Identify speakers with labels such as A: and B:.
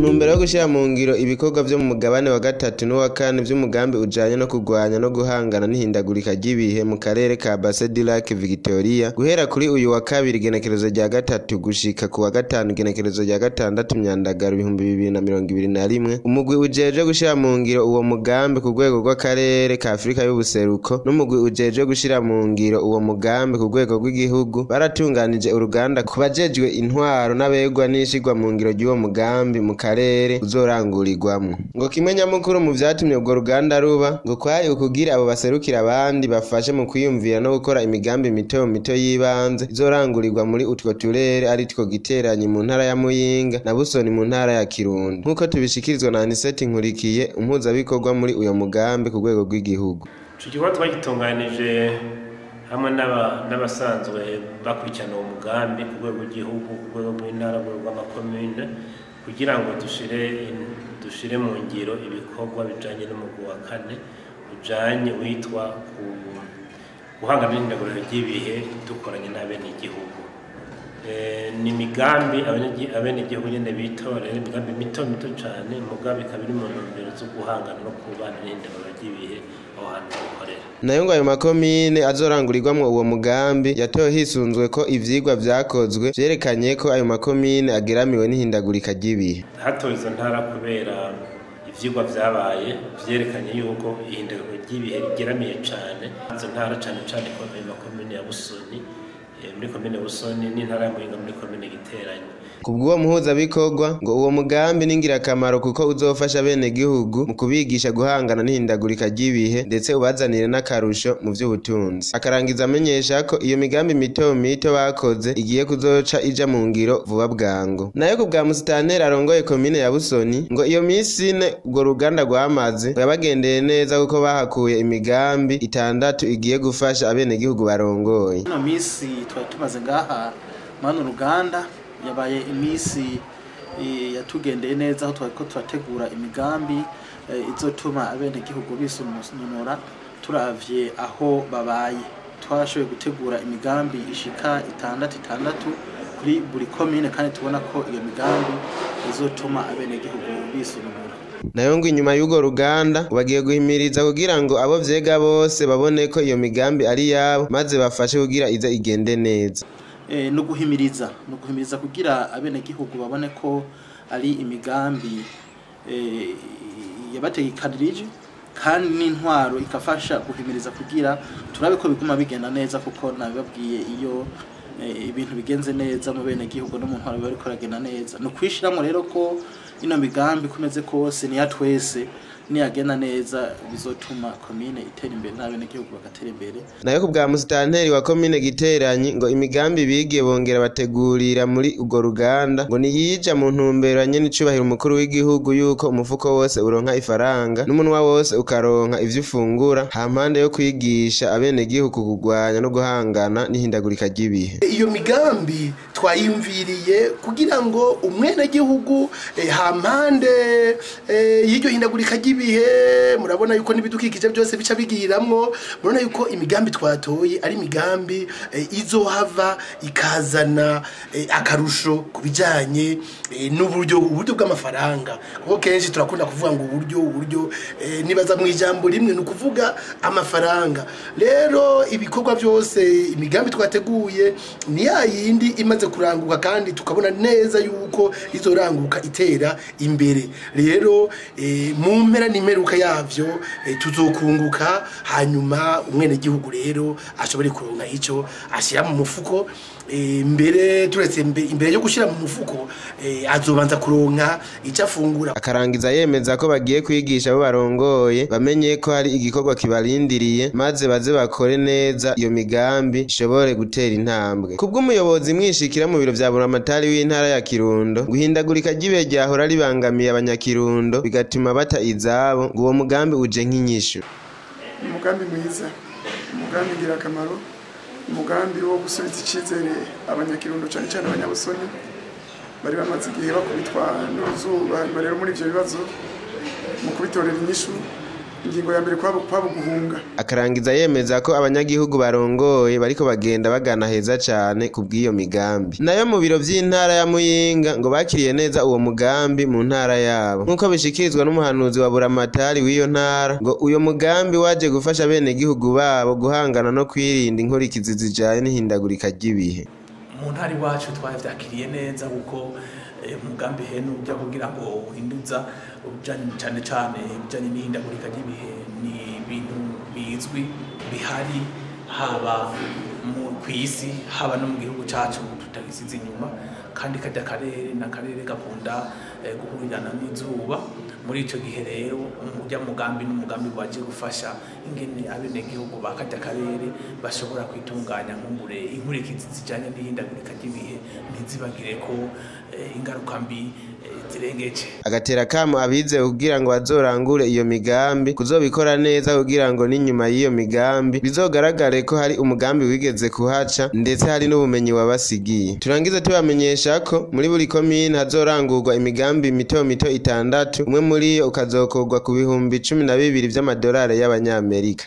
A: Ntumbero yo gushira mu ngiro ibikorwa vyo mu mugabane wa gatatu n'uwa kane vy'umugambi ujanye no kurwanya no guhangana n'ihindagurika ry'ibihe mu karere ka Bassin du Lac Victoria, guhera kuri uyu wa kabiri igenekerezo rya 3 gushika ku wa 5 igenekerezo rya 6 Myandagaro 2021, umugwi ujejwe gushira mu ngiro uwo mugambi ku rwego rw'akarere ka Afrika y'ubuseruko n'umugwi ujejwe gushira mu ngiro uwo mugambi ku rwego rw'igihugu baratunganije uruganda ku bajejwe intwaro n'abegwa n'ishirwa mu ngiro ry'uwo mugambi mu karere uzorangurirwamwo. Ngo kimwe nyamukuru mu vyatumye urwo ruganda ruba ngo kwari ukugira abo baserukira abandi bafashe mu kwiyumvira no gukora imigambi mito mito y'ibanze izorangurirwa muri utwo turere, aritwo Giteranyi mu ntara ya Muyinga na Busoni mu ntara ya Kirundo, nk'uko tubishikirizwa na Anisette Nkurikiye, umuhuzabikorwa muri uyo mugambi ku rwego rw'igihugu.
B: Ico gikorwa twagitunganije hamwe n'abasanzwe bakurikirana uwo mugambi ku rwego rw'igihugu, ku rwego rw'intara, ku rwego rw'amakomine, kugira ngo dushire mu ngiro ibikorwa bijanye n'umugwi wa kane ujanye witwa guhangana n'ihindagurika ry'ibihe dukoranye n'abenegihugu. Ni imigambi abenegihugu nyene bitorera, imigambi mito mito cane, mugabe ikaba iri mu ntumbero zo guhangana no kubana n'ihindagurika ry'ibihe aho hantu dukorera.
A: Nayo ngo ayo makomine azorangurirwamwo uwo mugambi yatowe hisunzwe ko ivyigwa vyakozwe vyerekanye ko ayo makomine ageramiwe n'ihindagurika ry'ibihe.
B: Hatowe izo ntara kubera ivyigwa vyabaye vyerekanye yuko ihindagurika ry'ibihe rigeramiye cane izo ntara, cane cane ko ayo makomine ya Busoni muri komine Busoni n'intara ya Muyinga muri komine Giteranyi.
A: Kubw'uwo muhuzabikorwa ngo uwo mugambi ni ingirakamaro kuko uzofasha abenegihugu mu kubigisha guhangana n'ihindagurika ry'ibihe, ndetse ubazanire n'akarusho mu vy'ubutunzi. Akarangiza amenyesha ko iyo migambi mito mito bakoze igiye kuzoca ija mu ngiro vuba bwango. Nayo ku bwa musitanteri arongoye komine ya Busoni, ngo iyo misi ine urwo ruganda rwamaze yabagendeye neza kuko bahakuye imigambi 6 igiye gufasha abenegihugu barongoye.
C: Ino misi twari tumaze ngaha muri runo ruganda yabaye imisi yatugendeye neza, aho twariko turategura imigambi izotuma abenegihugu bisununura turavye aho babaye. Twarashoboye gutegura imigambi ishika 6 kuri buri komine, kandi tubona ko iyo migambi izotuma abenegihugu bisununura.
A: Nayo ngo inyuma y'urwo ruganda bagiye guhimiriza kugira ngo abo vyega bose babone ko iyo migambi ari yabo, maze bafashe kugira ize igende neza.
C: No guhimiriza kugira abenegihugu babone ko ari imigambi yabategekanirije, kandi n'intwaro ikafasha guhimiriza kugira turabe ko biguma bigenda neza, kuko nabibabwiye iyo ibintu bigenze neza mu benegihugu no mu ntwaro biba biriko biragenda neza. Ni ukwishiramwo rero ko ino migambi ikomeze kose niya twese, niyagenda neza bizotuma komine itera imbere n'abenegihugu bagatera imbere.
A: Nayo ku bwa musitanteri wa komine Giteranyi, ngo imigambi bigiye bongera bategurira muri urwo ruganda ngo niyija mu ntumbero nyene icubahiro umukuru w'igihugu yuko umufuko wose uronka ifaranga n'umunwa wose ukaronka ivyo ufungura, hampande yo kwigisha abenegihugu kurwanya no guhangana n'ihindagurika ry'ibihe.
D: Iyo migambi twayimviriye kugira ngo umwenegihugu hampande y'iryo hindagurika ry'ibihe, murabona yuko n'ibidukikije byose bica bigiramwo, murabona yuko imigambi twatoye ari imigambi izohava ikazana akarusho kubijanye n'uburyo, uburyo bw'amafaranga, kuko kenshi turakunda kuvuga ngo uburyo nibaza mu ijambo rimwe ni ukuvuga amafaranga. Rero ibikorwa byose imigambi twateguye ni ya yindi imaze kuranguka, kandi tukabona neza yuko izoranguka itera imbere. Rero mu mpera n'imperuka yavyo tuzokunguka, hanyuma umwenegihugu rero ashobore kuronka ico ashira mu mufuko. Mbere turetse imbere yo gushira mu mufuko azobanza kuronka ico afungura.
A: Akarangiza yemeza ko bagiye kwigisha abo barongoye bamenye ko hari igikorwa kibarindiriye, maze baze bakore neza iyo migambi ishobore gutera intambwe. Kubw'umuyobozi mwishikira mu biro vya Buramatari w'intara ya Kirundo, guhindagurika ry'ibihe ryahora ribangamiye abanyakirundo bigatuma bata izabo, ngo uwo mugambi uje nk'inyishu.
E: Umugambi mwiza, umugambi ngirakamaro, umugambi wo gusubiza icizere abanyakirundo cane cane abanyabusoni bari bamaze igihe bakubitwa n'uruzuba. Hanyuma rero muri ivyo bibazo mu kubitorera inyishu Ingingo ya mbere kwaba guhunga.
A: Akarangiza yemeza ko abanyagihugu barongoye bariko bagenda bagana heza cane ku bw'iyo migambi. Nayo mu biro vy'intara ya Muyinga ngo bakiriye neza uwo mugambi mu ntara yabo, nk'uko bishikirizwa n'umuhanuzi wa Buramatari w'iyo ntara, ngo uyo mugambi waje gufasha abenegihugu babo guhangana no kwirinda inkurikizi zijanye n'ihindagurika ry'ibihe.
F: Mu ntara iwacu twavyakiriye neza, kuko umugambi hene ujya kugira ngo uhinduza ujanye cane cane ibijanye n'ihindagurika ry'ibihe, ni ibintu bizwi bihari haba kw'isi, haba no mu gihugu cacu tutagisize inyuma. Kandi karya karere ni akarere gakunda guhurirana n'izuba. Muri ico gihe rero urya mugambi n'umugambi waje gufasha ingene abenegihugu ba karya karere bashobora kwitunganya, nkumbure inkurikizi zijanye n'ihindagurika ry'ibihe ntizibagire ko ingaruka mbi zirengeje.
A: Agatera kamo abize kugira ngo bazorangure iyo migambi kuzobikora neza, kugira ngo n'inyuma y'iyo migambi bizogaragare ko hari umugambi wigeze kuhaca, ndetse hari n'ubumenyi wabasigiye. Turangize tubamenyesha ko muri buri komine hazorangurwa imigambi mito mito 6, umwe muri yo ukazokorwa ku 12,000 vy'amadolari y'abanyamerika.